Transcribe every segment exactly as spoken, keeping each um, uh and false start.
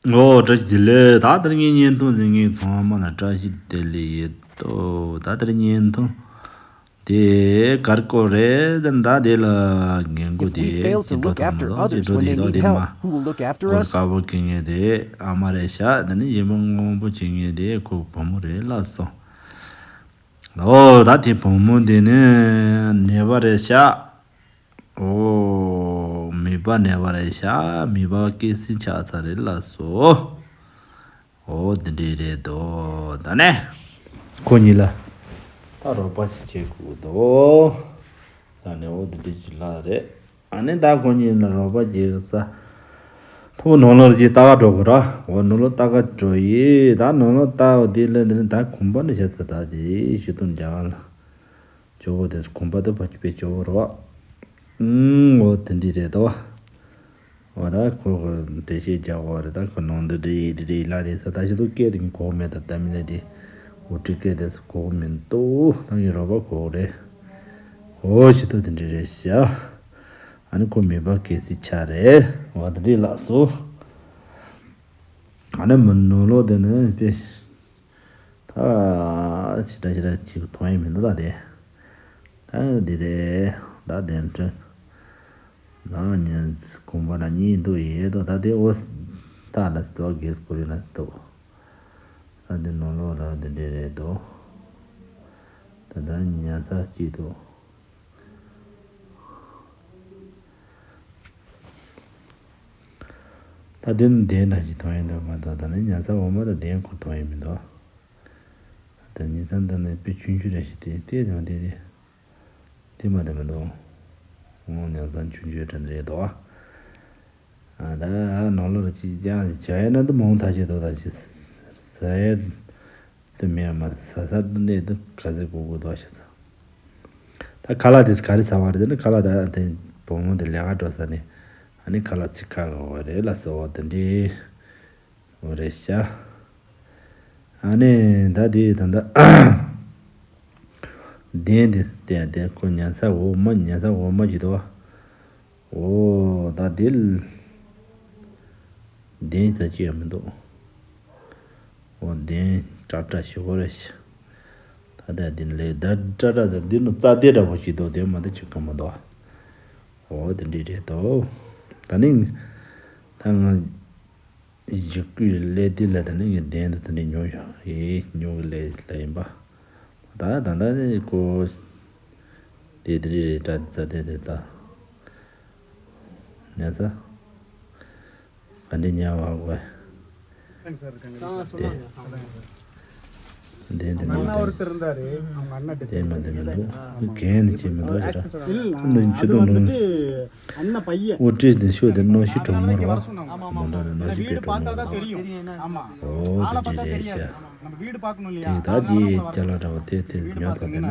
ཨོ་བཀྲ་ཤིས་བདེ་ལེགས། ད་དེར་ངའི་བརྙན་ཐུང་གཟིགས་མཁན་ཚང་མ་ལ་བཀྲ་ཤིས་བདེ་ལེགས་ཡོད་དོ། ད་དེར་བརྙན་ཐུང་དེ་གར་སྐོར་རེད། ད་དེ་ལ་རྒན་གོ་དེ་ཅི་འགྲོ་ཐུབ་མ་ཐུབ་ཅི་འགྲོ་དེ་ད་དེ་མ་ཨོ་དཀར་པོ་གྱོན་མཁན་དེ་ཨ་མ་རེད་ཤག་ད་ནི་ཡིན་པ་སྔོན་པོ་གྱོན་མཁན་དེ་ཁོ་བུ་མོ་རེད་ལགས་སོ། ཨོ་ད་དེ་བུ་མོ་དེ་ནི་ནད་པ་རེད་ཤག་ཨོ། མིད་པ་ནད་པ་རེད་ཤག་མིད་པ་སྐྱེད་སྲིང་ཆགས་ཚར་རེད་ལགས་སོ། ཨོ་དེ་འདྲས་རེད་དོ། ད་ནས་ཁོ་གཉིས་ལ་ད་རོགས་པ་ཞིག་བྱེད་དགོས་དོ། ད་ནས་ཨོ་དེ་འདྲས་ཅིག་ལ་རེད། ཨ་ནི་ད་ཁོ་གཉིས་ལ་རོགས་པ་བྱེད་ས་ཐོག་ནང་ལོགས་ཅིག་ལྟ་ག་འགྲོ་དགོས་ར། འོ་ནང་ལོགས་ལྟ་ག་འགྲོ་ཡི། ད་ནང་ལོགས་ལྟ་བ་དེ་ལ་དེ་ནི་ད་གོམ་པ་ནི་བྱ་ཚ་ད་དེ་ཞུ་དོན་རྒྱ་གར་ལ། ཇོ་བོ་དེ་གོམ་པ་དེ་ཕ་གི་པའི་ཇོ་བོ་རོ། ཨུམ། འོ་དེ་འདྲས་རེད་དོ། འོ་ད་ཁོ་གི་འགྲེལ་བཤད་རྒྱག་དགོས་རེད། ད་ཁོ་ནང་དུ་འདྲེ་འདྲེ་ལ་རེད་ས། ད་ཞིག་ཏུ་སྐད་དེ་གོ་མེད། ད་ད་མི་ལ་དེ་འུ་ཁྲི་སྐད་དེ་གོ་མི་འདུག་ད་ངའི་རོགས་པ་གོ་རེད། འོ་ཞིག་ཏུ་དེ་འདྲས་རེད་ཤག་ཨ་ནི་ཁོ་མིད་པ་སྐྱེད་སྲིང་ཆགས་རེད། འོ་དེ་འདྲས་ལགས་སོ། ཨ་ནི་མི་ནང་ལོགས་དེ་ནི་དཔེ། ད་ཕྱི་དྲ་ཕྱི་དྲ་ཅིག་མཐོང་ཡས་མི་འདུག་ད་དེ། ད་འདི་རེད། ད་དེ་འདྲ། ད་ཉིན་གུང་པ་ན་གཉིད་འདུག་ཡས་དོ། ད་དེ་འོ་ད་ལ་སི་ཏོག་གེ་སི་པོ་རི་ན་འདུག་ད་དེ་ནང་ལོགས་ལ་དེ་འདྲ་རེད་དོ། ད་ད་ཉལ་ས་ཅིག་འདུག་ད་དེ་ནི་དེ་འདྲ་ཞིག་མཐོང་ཡས་འདུག་མ་གཏོགས། ད་ནི་ཉལ་ས་འོ་མ་ད་དེ་ཁོ་མཐོང་ཡས་མི་འདུག་ད་ཉིན་མཚན་འདི་ནི་དཔེ་ཆུང་ཆུང་རེ་ཞིག་དེ་དེ་དང་དེ་དེ་དེ་མ་དེ་མི་འདུག་འོ་ཉིན་མཚན་ཆུང་ཆུང་དེ་འདྲ་རེད་དོ། ཨ་ད་ནང་ལོགས་ལ་ཅིག་ཀྱང་བྱ་ཡས་ན་འདི་མང་ཐག་ཆོད་དོ། ད་ཅིག་ཟ་ཡས་དེ་མེད་མ་ཟ་ས་འདི་གནས་འདི་ག་ཚོད་དགོས་དགོས་དོ་ཤ་ཚ། ད་ཁ་ལག་དེ་ག་རེ་ཟ་བ་རེད། དེ་ནི་ཁ་ལག་ད་དེ་བུ་མོ་དེ་ལས་ཀ་འགྲོ་ས་ནས་ཨ་ནི་ཁ་ལག་ཚིག་ཁ་ག་བ་རེད་ལ་ཟ་བ་དེ་འདྲའི། འོ་རེད་ཤག་ཨ་ནི་ད་དེ་ད་ད་གདན་དེ་བལྟས་དེ་ཁོ་ཉལ་ས་འོ་མ་ཉལ་ས་འོ་མ་ཅིག་འདུག་བ། འོ་ད་དེ་ལ་གདན་ད་ཅི་ཡང་མི་འདུག་འོ་གདན་ཀྲག་ཀྲག་ཞུ་གོ་རེད་ཤག་ད་ད་དེ་ལས་ད་ཀྲག་ཀྲག་ད་དེ་ནི་རྩ་དེ་འདྲ་པོ་ཞིག་འདུག་དེ་མ་ད་ཅིག་ག་མ་འདུག་བ། འོ་དེ་འདྲ་རེད་དོ། ད་ནི་ད་ང་བཞུགས་སྒོའི་ཀླད་དེ་ལ་ད་ནི་ངས་གདན་དུ་ད་ནི་ཉོ་ཡོད། ཨེ་ཉོ་གི་ཀླད་ལ་ཡིན་པ། ད་ད་ད་ནི་ཀོ་དེ་དེ་རེད་ད་ད་དེ་དེ་ད་ཉལ་ས་ག་འདྲ་ཉལ་བ་གོ་དེ། དེ་འདི་འདུག་དེ་དེ་མ་དེ་མི་འདུག་རྒན་ནི་ཅི་མི་འདུག་ཞེ་དྲག་ནུ་ཆུ་དུ་ནུ་དབུ་ཁྲིད་འདི་ཤོད་དེ་རྣོ་ཤི་གྲོག་མོ་ར་བ། མོ་འདྲ་ནི་རྣོ་ཤི་པའི་གྲོག་མོ་ར་བ། འོ་དེ་འདྲ་རེད་ཤག་དེ་ད་དེ་ཅ་ལག་འདྲ་བོ་དེ་དེ་ཉོ་ཐག་དེ་ན།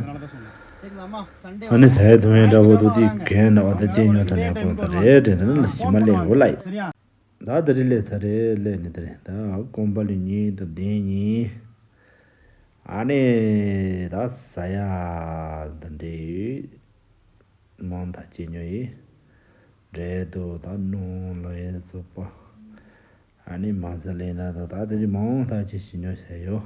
ཨ་ནི་ཟས་དུང་ཡང་འདྲ་བོ་འདུག་དེ་རྒན་ནི་བ་དེ་དེ་ཉོ་ཐག་ནས་ཕོག་ས་རེད་དྲན་དེ་ན་ལ་ཞི་མ་ལས་འོ་ལ་ཡིན། ད་དེ་རིང་ལས་ཚར་རེད། ལས་ནི་དེ་རིང་ད་ཀོམ་པ་ལི་གཉིས་དང་གདན་གཉིས། ཨ་ནི་ད་ཟ་ཡ་འདི་འདྲའི་མང་ཐག་ཅིག་ཉོ་ཡི། འབྲས་དང་ད་སྣུམ་ལ་ཡའི་བཙོག་པ། ཨ་ནི་མ་ཟ་ལེ་ན་ད་ད་དེ་འདྲའི་མང་ཐག་ཅིག་ཞིག་ཉོ་བྱས་ཡོད།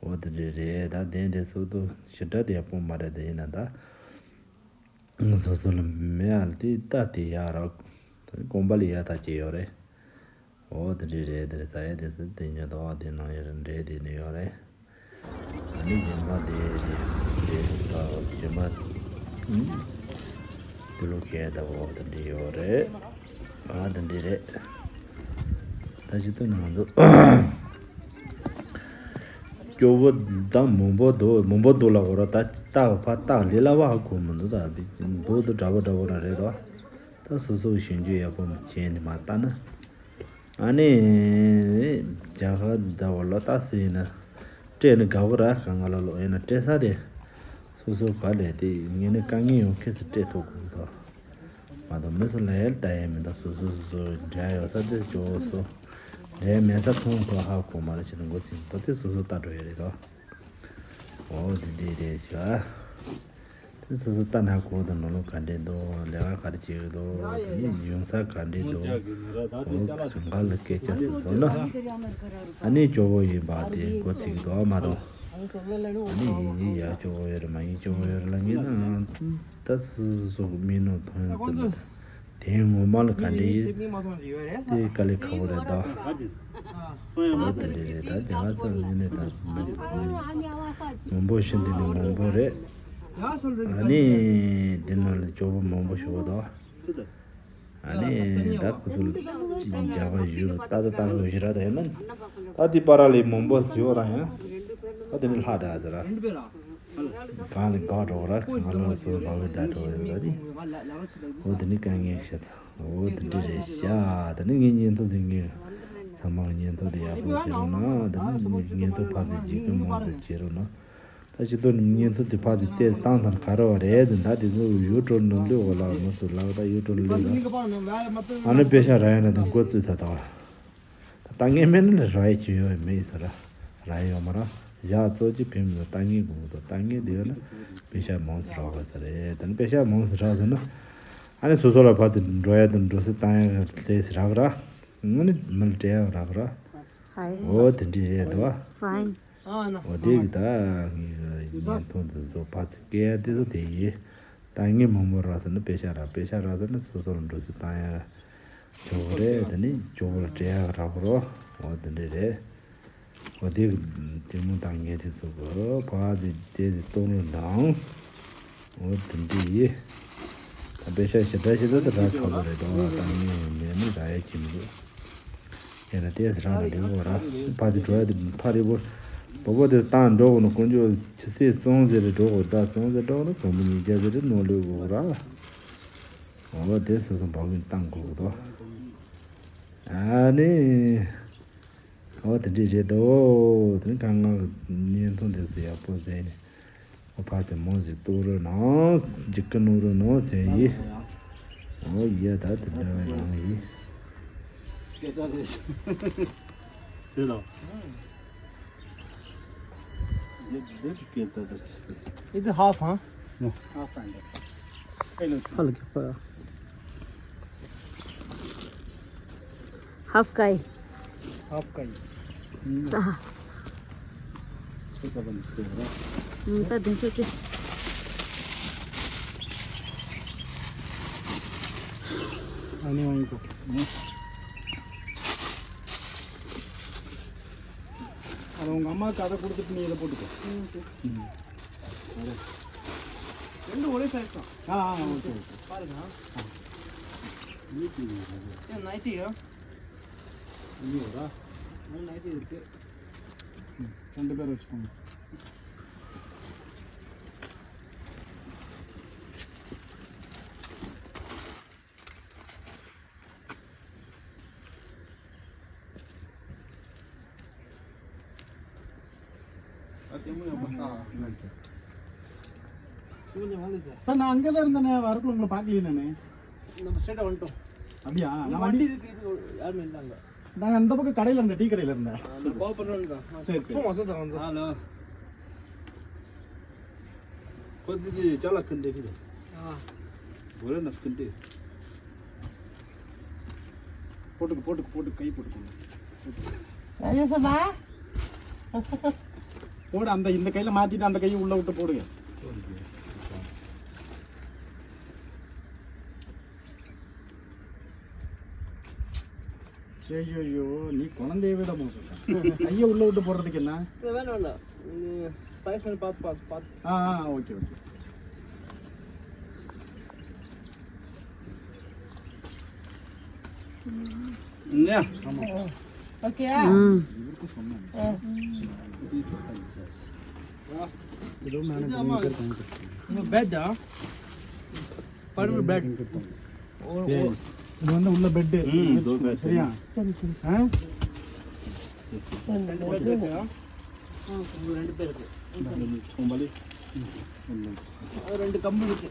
འོ་དེ་འདྲ་རེད། ད་གདན་དེ་སོ་དུ་ཞེ་དྲག་དེ་ཡག་པོ་མ་རེད། དེ་ཡིན་ན་ད་སོ་སོ་ལ་མེད་ཨ་ལ་དེ་ལྟ་དེ་ཡག་རག་ད་ཀོམ་པ་ལི་ཡག་ཐག་ཆོད་ཡོད་རེད། འོ་དེ་འདྲ་རེད། དེ་རེད། ཟ་ཡ་དེ་སུ་དེ་ཉོ་དོ་དེ་ནང་ཡོད་རེད། འདྲེ་དེ་ནས་ཡོད་རེད། ཨ་ནི་གཞན་པ་དེ་དེ་དེ་ད་གཞན་པ་ཨུམ། དེ་ལོ་ཁའི་ད་འོ་དེ་འདྲ་ཡོད་རེད། ཨ་དེ་འདྲ་རེད། ད་ཅི་ལྟར་ང་ཚོ་སྐྱོ་བོ་དང་མང་པོ་འདུག་མང་པོ་འདུག་ལ་འོ་ར་ད་སྟག་ཕ་སྟག་ལི་ལ་བ་ཧ་གོ་མི་འདུག་ད་འདི་འདུག་འདུག་འདྲ་པོ་འདྲ་པོ་ར་རེད་དོ། ད་སོ་སོ་གི་ཞིབ་འཇུག་ཡག་པོ་བྱས་ནས་མ་ལྟ་ན། ཨ་ནི་རྒྱ་གར་ཟླ་བ་ལོ་ལྟ་སྲིད་ཡིན་ན་སྤྲད་ནི་དགའ་བོ་ར་ག་ང་ལ་ལོ་ཡིན་ན་སྤྲད་ས་དེ་སོ་སོ་ག་ལས་དེ་ངས་ནི་དཀའ་ངལ་ཡོང་ཁེ་སི་སྤྲད་ཐུབ་གོ་དོ། མ་གཏོགས་མི་སུ་ལ་ཡལ་ལྟ་ཡས་མི་འདུག་སོ་སོ་སོ་སོ་འབྲས་ཡོད་ས་དེ་ཅོག་སོ་འབྲས་མེད་ས་ཐོང་ཐོ་ཧ་གོ་མ་རེད། ཕྱི་ནང་འགོ་ཚིག་ད་དེ་སོ་སོ་ལྟ་འགྲོ་ཡས་རེད་དོ། འོ་དེ་འདྲས་རེད་ཤག་སོ་སོ་ལྟ་ན་གོ་དང་ནོར་ལུག་ག་འདྲས་འདུག་ལས་ཀ་ག་རེ་བྱེད་ཀྱི་འདུག་དེ་ནས་ཡོང་ས་ག་འདྲས་འདུག་འོ་གང་ག་ལ་སྐད་ཆ་ཟེར་བཟོ་ན། ཨ་ནི་སྐྱོ་བོ་ཡིན་པ་དེ་མགོ་ཚིག་འདུག་མ་གཏོགས། ཨ་ནི་ཡིན་ཡིན་ཡ་སྐྱོ་བོ་ཡོད་རེད་མ་ཡིན་སྐྱོ་བོ་ཡོད་རེད་ལ་ངས་ན་ད་སོ་སོ་སོ་གི་མི་ནོར་མཐོང་ཡོང་དུ་མེད། དེ་ངོ་མ་ལ་ག་འདྲ་ཡིན། དེ་དཀའ་ལས་ཁག་པོ་རེད་ད། འོ་དེ་འདྲ་རེད་ད་རྒྱ་གར་ཚོ་ངོས་ནས་ད་མི་མང་པོ་ཤི་འདི་ནི་མང་པོ་རེད། ཨ་ནི་འདི་ནང་ལ་སྐྱོ་པོ་མང་པོ་ཤི་བ་ད། ཨ་ནི་ད་ཁོ་ཚོ་རྒྱ་གར་ཡུལ་ད་ད་ད་གོ་ཞི་ར་ད་ཡོད་ན་ད་འདི་པ་ར་ལས་མང་པོ་ཤི་བ་ར་ཡང་ད་དེ་ནི་ལྷ་འདྲ་ཟེར་ར། གང་ལ་དགའ་འགྲོ་ར་གང་ལ་སོ་ལ་བའི་ཟླ་འགྲོ་ཡོད་ར་ནི། འོ་དེ་ནི་དཀའ་ངལ་ཤེས་ཚ། འོ་དེ་འདྲ་རེད་ཤག་དེ་ནི་ངའི་བརྙན་ཐུང་དེ་ངའི་ཚང་མ་གི་བརྙན་ཐུང་དེ་ཡག་པོ་བྱེད་རོགས་གནང་། དེ་ནི་བརྙན་ཐུང་ཕར་ཚུར་བརྒྱུད་སྐུལ་མང་དུ་བྱེད་རོགས་གནང་། ད་ཕྱི་དོན་བརྙན་ཐུང་དེ་ཕར་ཚུར་བལྟས་བཏང་ཐང་ག་རེ་བ་རེད་ཟེར། ད་དེ་ཚོ་ཡུ་ཊུབ་ནང་སླེབས་འོ་ལ་མི་སུ་ལགས་ད་ཡུ་ཊུབ་སླེབས་ལ་ཨ་ནི་པེ་ཤ་ར་ཡ་ན་དེ་འགོ་བཙུགས་ཚར་ད། ད་ལྟ་ངས་མེད་ན་ར་ཡ་ཅི་ཡོད་མེད་ཟེར་ར། ར་ཡ་ཡོད་མ་ར། ཞག་གཙོ་ཅི་ཕན་མི་ད་ལྟ་ངས་དགོས་འདུག་ད་ལྟ་ངས་དེ་ཡོད་ན་པེ་ཤ་མང་སུ་རག་དགོས་ས་རེད། ད་ནི་པེ་ཤ་མང་སུ་རག་ཟེར་ན། ཨ་ནི་སོ་སོ་ལ་ཕར་ཚུར་འགྲོ་ཡ་དང་འགྲོ་སའི་བཏང་ཡ་ལས་སུ་རག་ར། ཨ་ནི་མི་ལ་སྤྲད་ཡ་རག་ར། ཧའི། འོ་དེ་འདྲ་རེད་འདུག་བ། ཧའི། འོ་དེ་གི་ད་ངའི་བརྙན་ཐུང་དེ་ཚོ་ཕར་ཚུར་སྐད་ཡ་དེ་ཚོ་དེ་ཡིན། ད་ངས་མང་པོ་རག་ཟེར་ན་པེ་ཤ་རག་པེ་ཤ་རག་ཟེར་ན་སོ་སོ་ལ་འགྲོ་སའི་བཏང་ཡ། ཇོ་བོ་རེད། དེ་ནི་ཇོ་བོ་ལ་སྤྲད་ཡག་རག་རོ། འོ་དེ་འདྲས་རེད། འོ་དེ་གི་དེ་མོ་དང་ངས་དེ་ཚོ་གི་ཕ་དེ་དེ་དེ་གཏོང་རོགས་གནང་། འོ་དེ་འདྲས་ཡིན། ད་པེ་ཤ་ཞེ་དྲག་ཞེ་དྲག་དེ་རག་ཁག་པོ་རེད་དོ། ད་ངས་མེད་ནི་རག་ཡ་ཅི་མི་འདུག་ཡིན་ན་ཏོག་ཙམ་རག་ན་འགྲིག་གོ་ར། ཕ་དེ་འགྲོ་ཡ་དེ་ཐག་རིང་པོ། བོ་བོ་དེ་བཏང་འགྲོ་གོ་ནོ་དཀོན་མཆོག་ཆུ་ཚོད་གསུམ་ཟེར་རེ་འགྲོ་གོ་ད་གསུམ་ཟེར་འགྲོ་གོ་ནོ་དགོང་མོ་ཉིས་བརྒྱ་ཟེར་རེ་ནོར་ལུས་གོ་ར། འོ་དེ་སོ་སོ་འབག་གིན་བཏང་དགོས་དོ། ཨ་ནི། འོ་དེ་འདྲས་རེད་དོ། དེ་ནི་ཁ་ང་གི་བརྙན་ཐུང་དེ་ཚོ་ཡག་པོ་བཟོས་ནས། འོ་ཕ་ཚེ་མོ་ཟིག་གཏུག་རོགས་གནང་། འཇིགས་སྐུལ་གནང་རོགས་གནང་ཟེར་ཡིན། འོ་ཡ་ད་དེ་འདྲ་རང་ཡིན། དེ་ལ། This half, huh? Yeah. Half and half. Half kai. Half kai. ད་དེ་ཚོ་དེ། ཨ་ནི་ཡོང་གོ། ཨ་ནི་ང་མ་ཀ་ད་ཀུར་ཏི་ནི་ཡེ་ད་པོ་ཏི་ཀོ། ཨ་རེ། ரெண்டு ஒரே சைஸ் தான். ஆ, ஆ, okay, okay. பாருங்க. ஆ. ஈஸி. ஏன் நைட்டியா? இல்லையா? நைட்டி இருக்கு. ம், ரெண்டு பேர் வச்சுக்கோங்க. சார், நான் அங்கே தான் இருந்தேனே, வரக்குள்ள உங்களை பார்க்கலையே நானு. நம்ம ஸ்ட்ரைட்டா வந்துட்டோம். அப்படியா? இங்க நான் வண்டி வண்டி இருக்கு, இது யாருமே இல்ல அங்க. நாங்க அந்த பக்கம் கடையில இருந்தேன், டீ கடையில இருந்தேன். ஆ, அந்த கோபுரம் தான். சரி, சரி. போமா, சார், வந்து. ஹலோ. கொதிச்சு சாலா கண்டு. ஆ. ஒரே நஸ்கண்டு. போட்டுக்கு, போட்டுக்கு, போட்டு, கை போட்டுக்கோங்க. போடு, அந்த, இந்த கையில மாத்திட்டு அந்த கையை உள்ள விட்டு போடுங்க. ஐயோ, நீ குழந்தைய விட மோசம். கையை உள்ள விட்டு போடுறதுக்கு என்ன? இல்ல, வேணாம், வேணாம். நீ சைஸ் பண்ணி பார்த்து, பார்த்து, பார்த்து. ஆ, ஆ, ஓகே, ஓகே. இல்லையா? ஆமா. ஓகேயா? ம். இவருக்கும் சொன்னேன். ஆ. இது பெட்டா? படுக்கிற பெட். இது வந்து உள்ள பெட்டு. ம், இதோ பெட். சரியா? ஆ? ரெண்டு பேருக்கு. ஆ, உங்க ரெண்டு பேருக்கு. கம்மல். அது ரெண்டு கம்பு இருக்கு.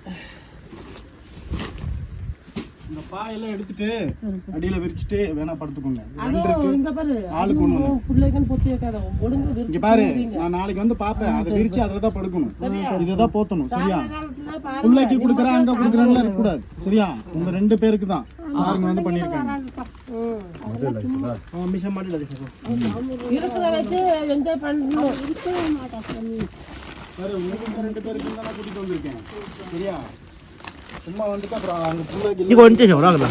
இந்த பாயெல்லாம் எடுத்துட்டு அடியில விரிச்சிட்டு வேணா படுத்துக்கோங்க. ரெண்டு அதுவும் இருக்கு. இங்க பாரு, ஆளுக்கு ஒண்ணு ஒண்ணு. பிள்ளைக்குன்னு பொத்தி வைக்காத. ஒழுங்கா விரிச்சு இங்க பாரு, தூங்குறீங்க. நான் நாளைக்கு வந்து பார்ப்பேன். அதை விரிச்சு அதுல தான் படுக்கணும். இதை தான் போத்தணும், சரியா? பிள்ளைக்கு கொடுக்குறேன், அங்க கொடுக்குறேன்லாம் இருக்கக்கூடாது, சரியா? உங்க ரெண்டு பேருக்கு தான் சாருங்க வந்து பண்ணியிருக்காங்க. ம். ஆ, மிஷா மாட்டிடாதே சார். இருக்கிற வச்சு என்ஜாய் பண்ணணும். பாரு, உங்க ரெண்டு பேருக்கு தான் நான் கூட்டிட்டு வந்திருக்கேன், சரியா? சும்மா வந்துட்டு அப்புறம் அங்க பிள்ளைக்கு இது கொஞ்சம் சொல்றாங்களா?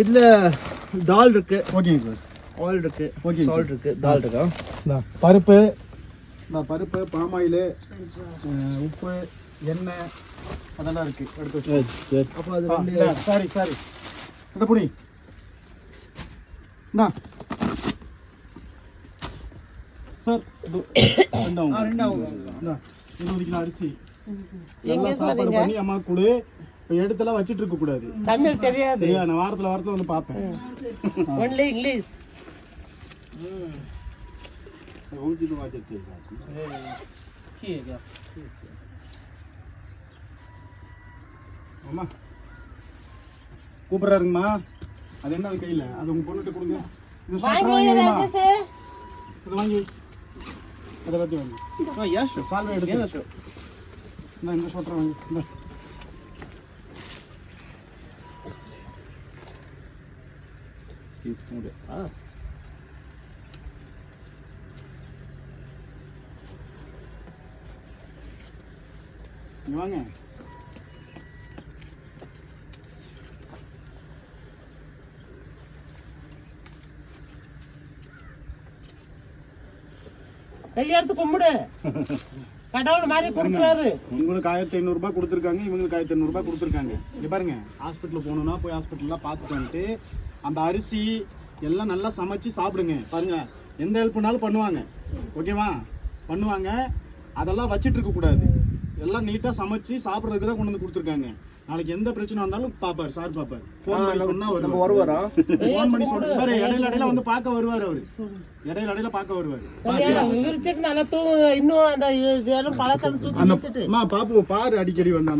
இதுல டால் இருக்கு, ஓகேங்க சார். ஆயில் இருக்கு, ஓகேங்க சால்ட் சார். இருக்கு, டால் இருக்கா? இந்த பருப்பு, இந்த பருப்பு, பாம் ஆயில், உப்பு, எண்ணெய், அதெல்லாம் இருக்கு, எடுத்து வச்சு. சரி, சரி. அப்போ அது ஆ, ரெண்டு இந்த, சாரி, சாரி. இந்த புடி. இந்தா. சார், இது ரெண்டாவும். ஆ, ரெண்டாவும். இந்தா, இருபது கிலோ அரிசி. எங்க எல்லாம் சார் சாப்பாடு நீங்க? பண்ணி அம்மா கொடு. இப்போ எடுத்தெல்லாம் வச்சிட்டு இருக்க கூடாது. தமிழ் தெரியாது. சரியா? நான் வாரத்துல வாரத்துல வந்து பார்ப்பேன். Only English. ம். அம்மா, கூப்பிட்றாருங்கம்மா. அது என்ன அது கையில்? அது உங்கள் பொண்ணுகிட்ட கொடுங்க. இது ஸ்வெட்டர் வாங்கி, வாங்கி வை. இதை வாங்கி வை. அதை எல்லாத்தையும் வாங்கி. ஆ, யா, ஷூர். சால்வை எடுத்து. யா, ஷூர். இந்த, இந்த ஸ்வெட்டர் வாங்கி. இந்த. இது உண்டு. ஆ. இங்க வாங்க. கையெடுத்து கும்பிடு. கடவுள் மாதிரி கொடுக்குறாரு. உங்களுக்கு ஆயிரத்தி ஐநூறு ரூபாய் கொடுத்துருக்காங்க, இவங்களுக்கு ஆயிரத்தி ஐநூறு ரூபாய் கொடுத்துருக்காங்க. இங்க பாருங்க, ஹாஸ்பிட்டல் போகணும்னா போய் ஹாஸ்பிட்டல்லாம் பார்த்துட்டு வந்துட்டு அந்த அரிசி எல்லாம் நல்லா சமைச்சு சாப்பிடுங்க. பாருங்க, எந்த ஹெல்ப்னாலும் பண்ணுவாங்க, ஓகேவா? பண்ணுவாங்க. அதெல்லாம் வச்சிட்டு இருக்க கூடாது. எல்லாம் நீட்டா சமைச்சு சாப்பிட்றதுக்கு தான் கொண்டு வந்து கொடுத்துருக்காங்க. நாளைக்கு எந்த பிரச்சனை வந்தாலும் பாப்பாரு, சார் பாப்பாரு. ஃபோன் பண்ணி நம்ம, சொன்னா நம்ம வருவாரு. வருவாரா? ஃபோன் பண்ணி சொல்லிட்டு பாரு, இடையில இடையில வந்து பார்க்க வருவாரு அவரு. இடையில இடையில பார்க்க வருவாரு. சரியா? விரிச்சிட்டு நல்லா தூ-, இன்னும் அந்த இதெல்லாம் பழசெல்லாம் தூக்கி அந்த வீசிட்டு. அம்மா, பாப்பு பாரு, அடிக்கடி வந்து அந்த